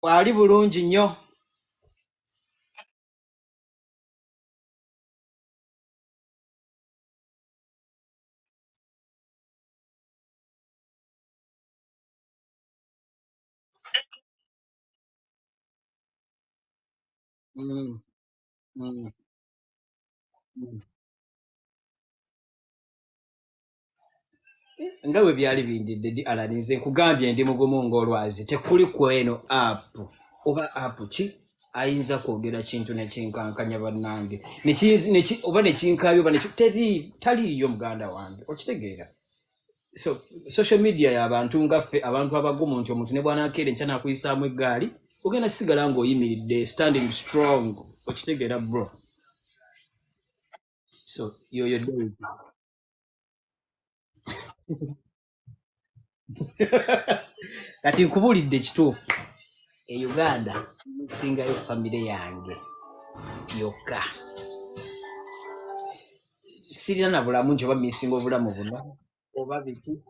Wali bulungi nnyo. Mm. Nga bwe byali bindidde di Alan, nze nkugambye ndi mugumu ng'olwazi, tekuli ku eno app oba app ki ayinza kwogera kintu nekinkankanya bannange. Oba nekinkabya oba teri taliiyo muganda wange, okitegeera? So social media y'abantu nga ffe, abantu abagumu, nti omuntu ne bw'anaakeera enkya n'akuyisaamu eggaali, ogenda sigala ng'oyimiridde, standing strong, okitegeera, bro? So yoyo David. Kati nkubuulidde ekituufu, e Uganda nsingayo famire yange yokka. Sirina na bulamu nti oba misinga obulamu buno oba biki.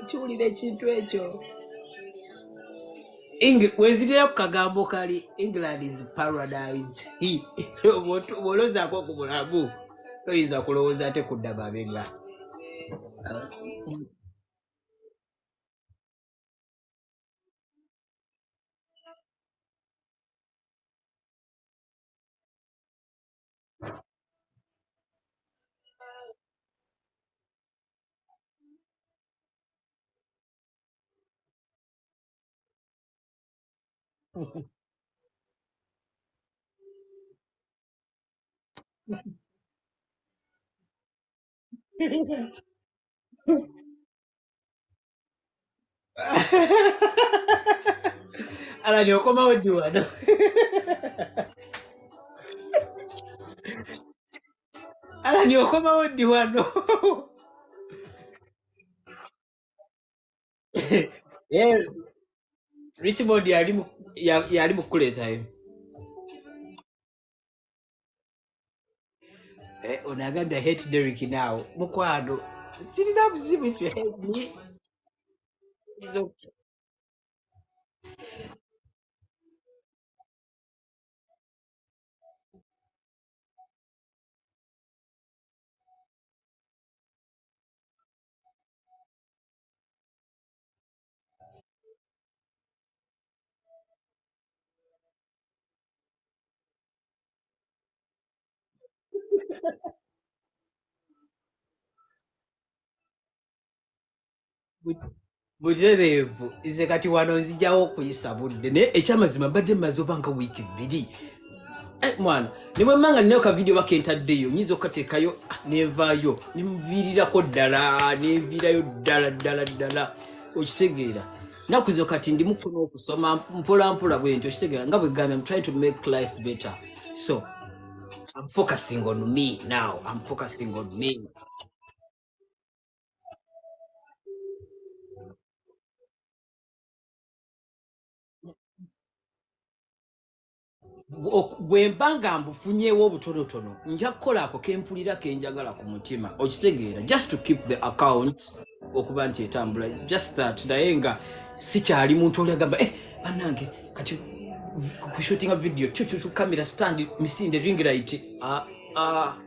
Kiwulira ekintu ekyo. Wenzirira ku kagambo kali "England is paradise". Bw'olowoozaako ku bulamu, toyinza kulowooza ate kudda mabega. Alani, okomawo ddi wano? Alani, okomawo ddi wano? Richmond yali mu kukuleetayo. Ono agambye, "I hate Derek now." Mukwano, sirina buzibu. If you hate me, it's okay. Butereevu. Nze kati wano nzijawo okuyisa budde, naye ekyamazima mbadde mmaze oba nga wiiki 2. Mwana, ne bwe mmanga ninayo ka video bakentaddeyo, nyinza okukateekayo, nenvaayo nenviirirako ddala, nenviirayo ddala ddala ddala, okitegeera? Naku zo kati ndimuko n'okusoma mpola mpola bwe nti, okitegeera? Nga bwe gambye, I'm trying to make life better, so I'm focusing on me now. I'm focusing on me. Bwe mba nga mbufunyeewo obutonotono, nja kukola ako kempulira kenjagala ku mutima, okitegeera? Just to keep the account okuba nti etambula, just that. Naye nga sikyali muntu oli agamba, "Eh, bannange, kati kushootinga video tututu, camera stand, misinde, ring light." Ah, ah.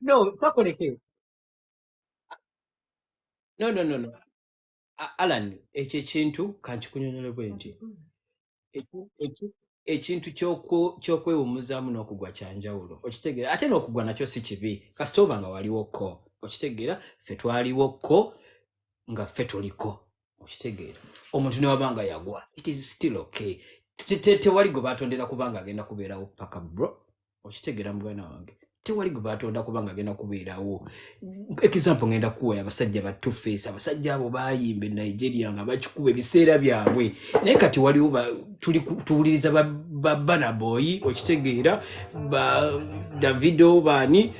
No, sakoleke. No, no, no, no. Alan, ekyo ekintu kankikunyonyole bwe nti ekintu ky'okwewummuzaamu n'okugwa kyanjawulo, okitegeera? Ate n'okugwa nakyo si kibi, kasita oba nga waliwoko, okitegeera? Ffe twaliwoko nga ffe tuliko, okitegeera? Omuntu newaba nga yagwa, it is still okay. Tewali gwe batondera kubanga agenda kubeerawo paka, bro, okitegeera? Muganda wange, tewali gwe batonda kubanga agenda kubeerawo. Example ngenda kuwa abasajja ba Two-Face. Abasajja abo bayimba e Nigeria nga bakikuba ebiseera byabwe, naye kati waliwo tuli tuwuliriza ba Burna Boy, okitegeera? Ba Davido, baani.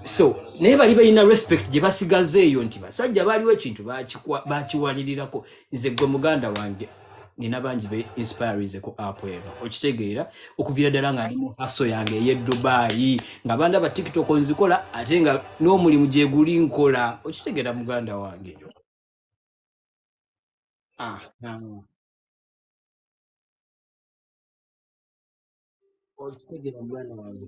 So naye bali balina respect gye basigaza eyo nti basajja baaliwo ekintu bakiwanirirako. Nze gwe muganda wange nina bangi be inspirize ku app eno, okitegeera, okuviira ddala nga ndi mu hustle yange ey'e Dubai, nga bandaba TikTok nzikola ate nga n'omulimu gye guli nkola, okitegeera muganda wange. Ah, okitegeera muganda wange.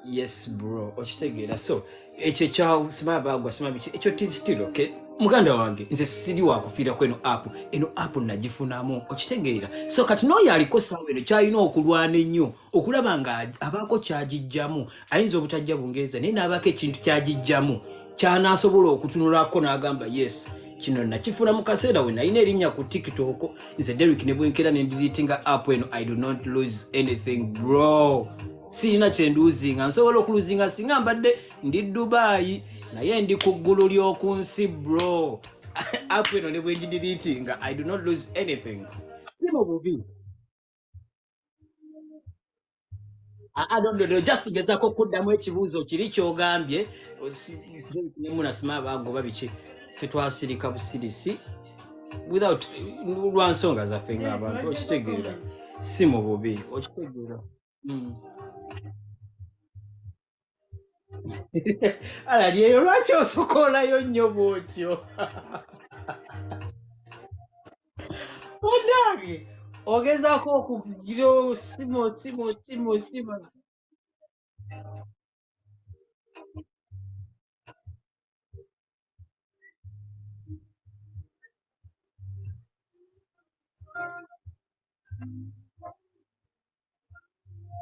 Yes bro, okitegeera. So ekyo kyasima bagwa sima biki ekyo still okay muganda wange, nze siri wakufiira ku eno app. Eno app nagifunamu, okitegeera. So kati n'oyo aliko saawa eno kyalina okulwana ennyo okulaba nga abaako kyagijjamu. Ayinza obutajja Bungereza, naye n'abaako ekintu kyagijjamu ky'anaasobola okutunulako n'agamba, "Yes, kino nakifuna mu kaseera we nalina erinnya ku TikTok." Nze Derrick ne bwenkera ne ndeletinga app eno, I do not lose anything, bro. Sirina kyenduuzinga. Nsobola okuluzinga singa mbadde ndi Dubai, naye ndi ku ggulu ly'oku nsi, bro. App eno ne bwengideletinga, I do not lose anything, si mu bubi. Ah, ah, no, no, no, just gezaako okuddamu ekibuuzo kiri kyogambye nemunasima bagoba biki. Ffe twasirika busirisi without lwa nsonga zaffe ng'abantu, okitegeera, si mu bubi, okitegeera. Alali eyo lwaki osokoolayo nnyo bw'otyo? Munnange, ogezaako okugira simo simo simo simo.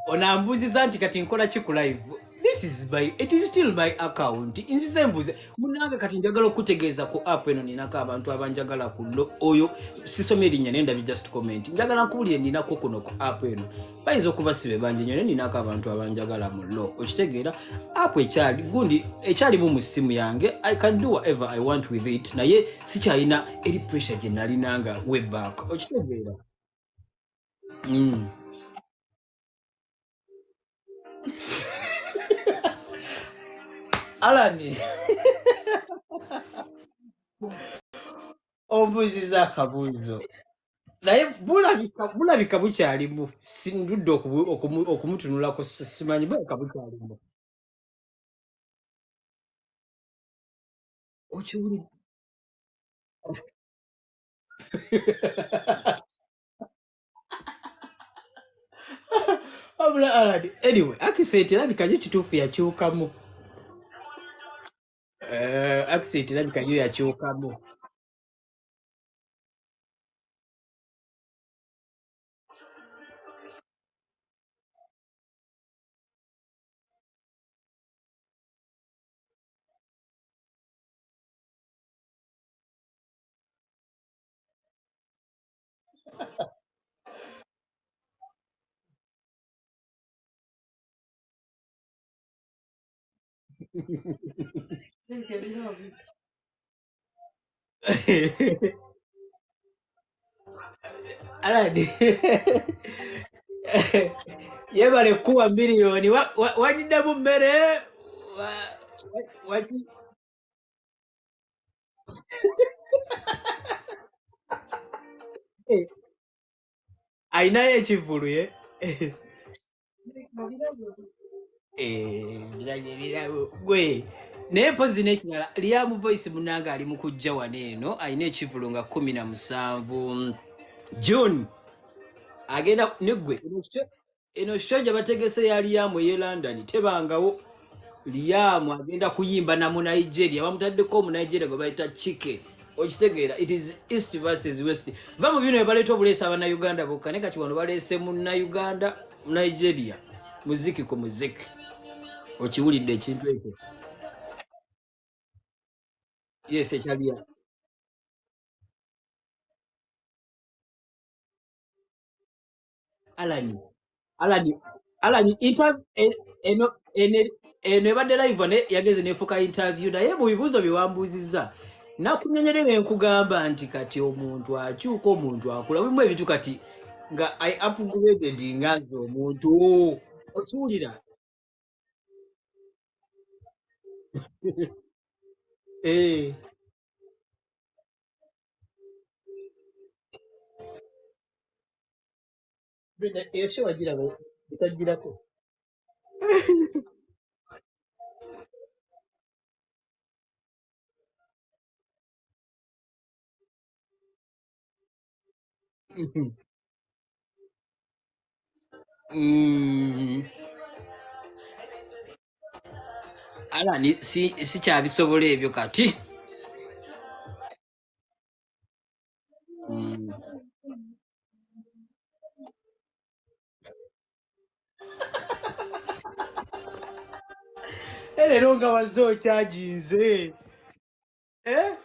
Onambuuziza nti kati nkola ki ku live? This is my, it is still my account. Nzize mbuze munange. Kati njagala okutegeeza ku app eno ninako abantu abanjagala ku lo oyo sisomye erinnya naye ndabye just comment. Njagala nkubulire, ninako kuno ku app eno, bayinza okuba sibe bangi nnyo, naye ninako abantu abanjagala mu lo, okitegeera. App ekyali gundi ekyalimu mu ssimu yange. I can do whatever I want with it, naye sikyalina eri pressure gye nalinanga way back, okitegeera. Alani, ombuuziza akabuuzo, naye bulabika bukyalimu. Ndudde okumutunulako, simanyi, bulabika bukyalimu. Okiwulira? Wabula Alani, anyway, accent erabika yo kituufu yakyukamu. Accent erabika yo yakyukamu. Alani yebale kuwa miliyoni wagiddamu mmere alinayo ekivvulu ye. Birabyo ebirabo gwe. Naye mpozi n'ekirala, Liam Voice munange ali mu kujja wano eno, alina ekivvulu nga 17 June agenda neggwe. Eno show gye bategese ya Liam ey'e London tebangawo. Liam agenda kuyimba na mu Nigeria, bamutaddeko omu Nigeria gwe bayita Chike, okitegeera. It is East versus West. Va mu bino baleeta obuleesa Abannayuganda bokka, naye kati wano baleese Munnayuganda mu Nigeria, muziki ku muziki. Okiwulidde ekintu ekyo? Yes, ekyaliya. Alani, Alani, Alani, eno ebadde live ne yageze nefuuka interview, naye mu bibuuzo bye wambuuzizza nakunyonyere ne nkugamba nti kati omuntu akyuka, omuntu akula, mulimu ebintu kati Nga I upgraded nga nze omuntu. Okiwulira? Eh. Brenda, eyo show wagiraba etagirako. Alan, sikyabisobola ebyo kati. Leero nga wazze okyaginze. Eh?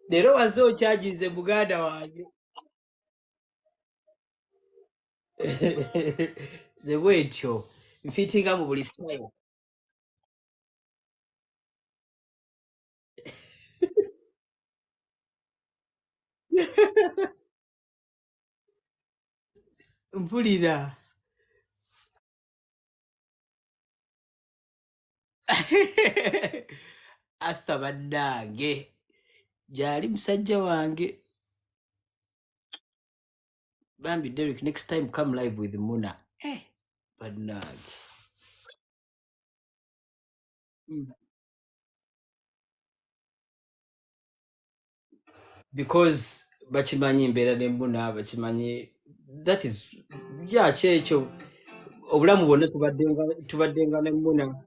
Leero wazze okyaginze muganda wange. Nze bwentyo nfitinga mu buli style. Mpulira. Arthur bannange gyali musajja wange. Bambi Derek, next time come live with Muna. Eh, bannange. Because bakimanyi mbeera ne Muna, bakimanyi that is ya kyekyo obulamu bwonna tubaddenga ne Muna.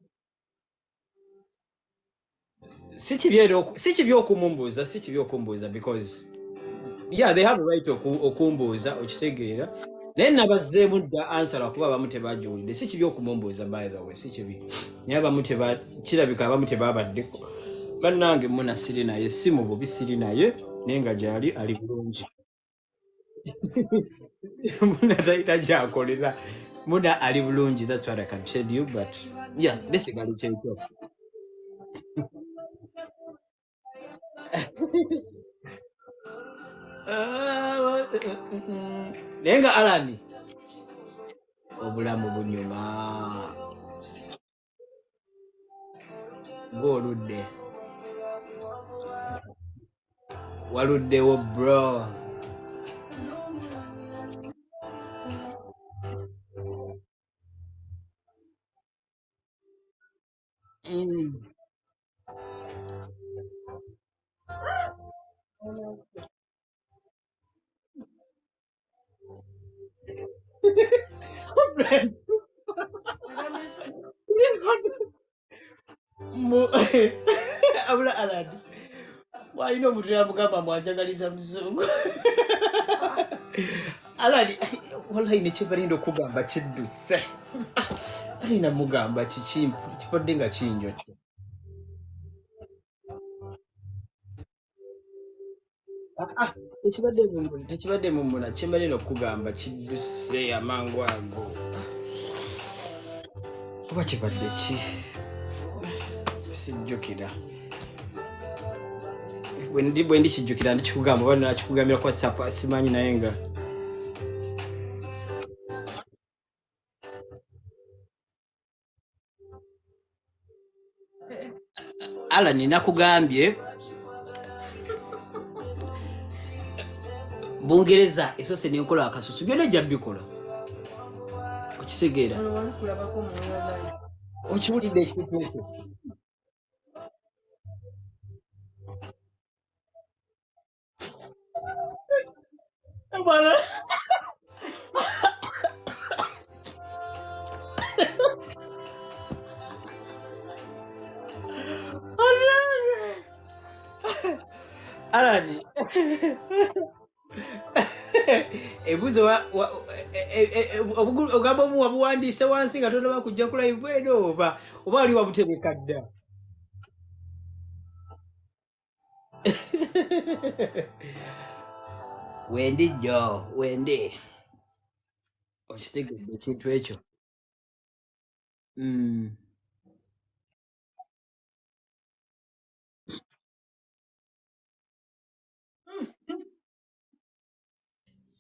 Si kibi era si kibi okumumbuuza, si kibi okumbuuza because yeah, they have a right okumbuuza, okitegeera. Naye nabazzeemu dda answer lwakuba abamu tebagiwulidde. Si kibi okumumbuuza, by the way, si kibi. Naye abamu kirabika abamu tebabaddeko. Bannange Muna siri naye, si mu bubi siri naye, naye nga gyali ali bulungi. Muna talina gy'akolera. Muna ali bulungi, that's what I can tell you, but yeah, basically kyekyo. Naye nga Alan, obulamu bunyuma. Ng'oludde. Waluddewo bro. Abula Alan. Walina omuntu yamugamba mwanjagaliza muzungu. Alan, wallahi ne kyebalinda okugamba kidduse. Balina mugamba kiki kipadde nga kinjokya. Ah, tekibadde mumula, kyembalina okugamba kidduse amangu ago. Oba kibadde ki? Sijjukira. Bwe ndi kijjukira ndikikugamba oba nakikugambira ku WhatsApp simanyi naye nga Alan nakugambye Bungereza esoose nenkola akasusu byonna ejja bikola. Okitegeera? Okiwulidde ekintu ekyo? Alan, ebuzo ogamba omu wabuwandiise wansi nga tonaba kujja ku live eno oba wali wabutereka dda? Wendi jjo, wendi. Okitegedde ekintu ekyo?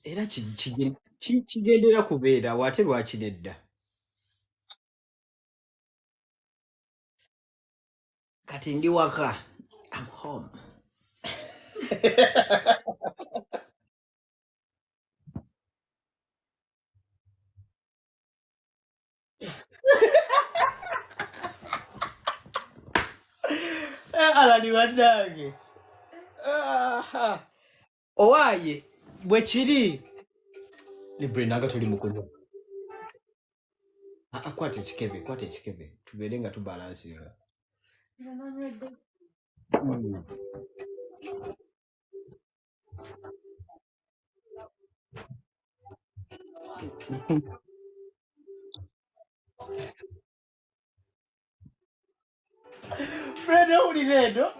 Era kigendera kubeerawo, ate lwaki nedda? Kati ndi waka, am home. Alani bannange, owaaye bwe kiri ne Brenda nga tuli mukunywa. Kwata ekikebe, kwata ekikebe, tubeere nga tubalansinga. Brenda, owulira eno?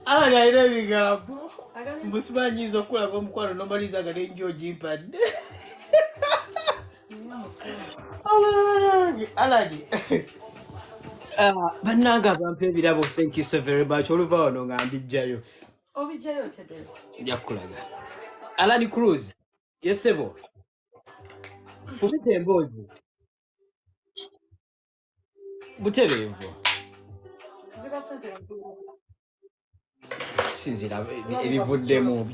Alani alina ebigambo. Mbusiba nyinza okukulaga omukwano nomaliriza nga nenjo ogimpadde. Alani, bannange abampa ebirabo, thank you so very much. Oluva wano nga mbijjayo. Obijjayo otya? Nja kukulaga. Alani Cruz, yesebo, fumita emboozi butereevu. Ziba sente. Kisinzira ebivuddemu,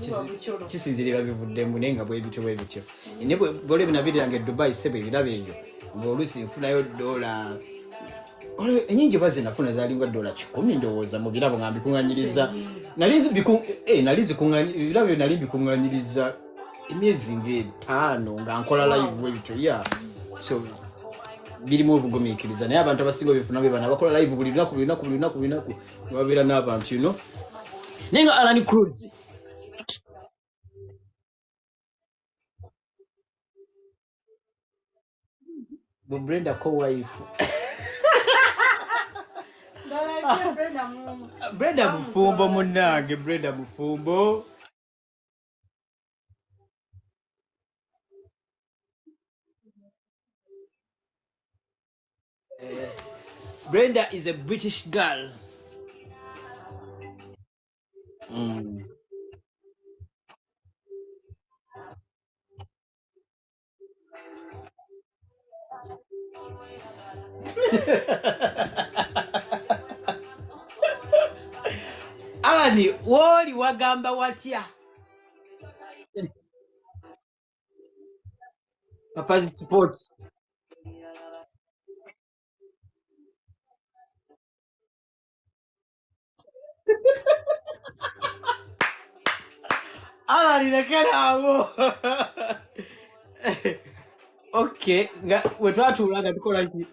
kisinzira bivuddemu, naye nga bwebityo bwebityo. Naye bwole binabiriranga e Dubai, sebo, ebirabo ebyo ngaoluusi nfunayo dola enyingi, oba zenafuna zalinga $100 ndowooza mu birabo nga mbikuŋŋanyiriza. Nali ebirabo ebyo nali mbikuŋŋanyiriza emyezi ngaetaano nga nkola live ebityo ya. So birimu obugumiikiriza, naye abantu abasinga obifuna be bano abakola live buli lunaku, buli lunaku, buli lunaku, buli lunaku, ne babeera n'abantu. Naye nga Alan Cruz bu Brenda co-wife. Brenda mufumbo munnange, Brenda mufumbo. Brenda is a British girl. Alani, wooli wagamba watya? Papa's Sport. Alani, lekeraawo. Okay, nga we twatuula nga tukola ki?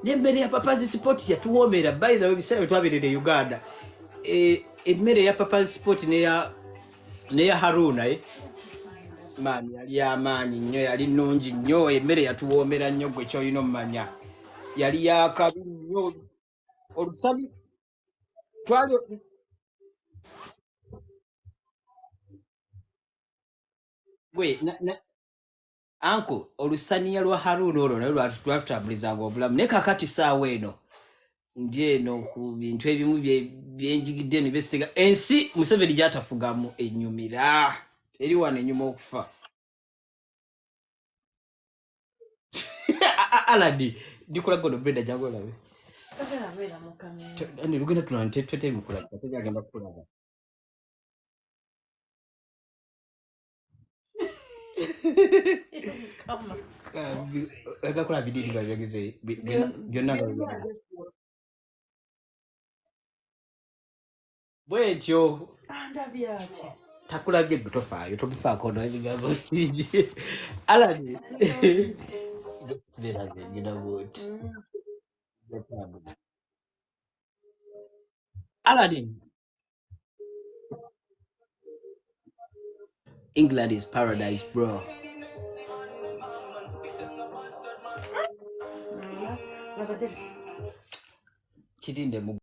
N'emmere ya Papa's Sport yatuwoomera. By the way, ebiseera bwe twabeerera e Uganda, emmere ya Papa's Sport neya Haruna, maani yali amaanyi nnyo, yali nnungi nnyo. Emmere yatuwoomera nnyo. Gwe kyolina omumanya, yali yakabi nnyo. Olusali twali gwe anko olusaniya lwa Haruna olwo naye lwatutambulizanga obulamu. Naye kakati saawa eno ndi eno ku bintu ebimu byenjigidde eno byesitega ensi Museveni gyatafugamu enyumira eri wano enyuma okufa. Aladi, ndikulaga ono Brenda, jangu olabe. Lugenda tunana teteri mukulaba, teri agenda kukulaba. Agakola bididi babyogeze byonna nga bibala bwetyo. Andabye ati. Takulabye, gwe tofaayo, tobifaako. No ebigambo bingi. Alani, ngenda bwoti. Alani, England is paradise, bro. Kirinde mu.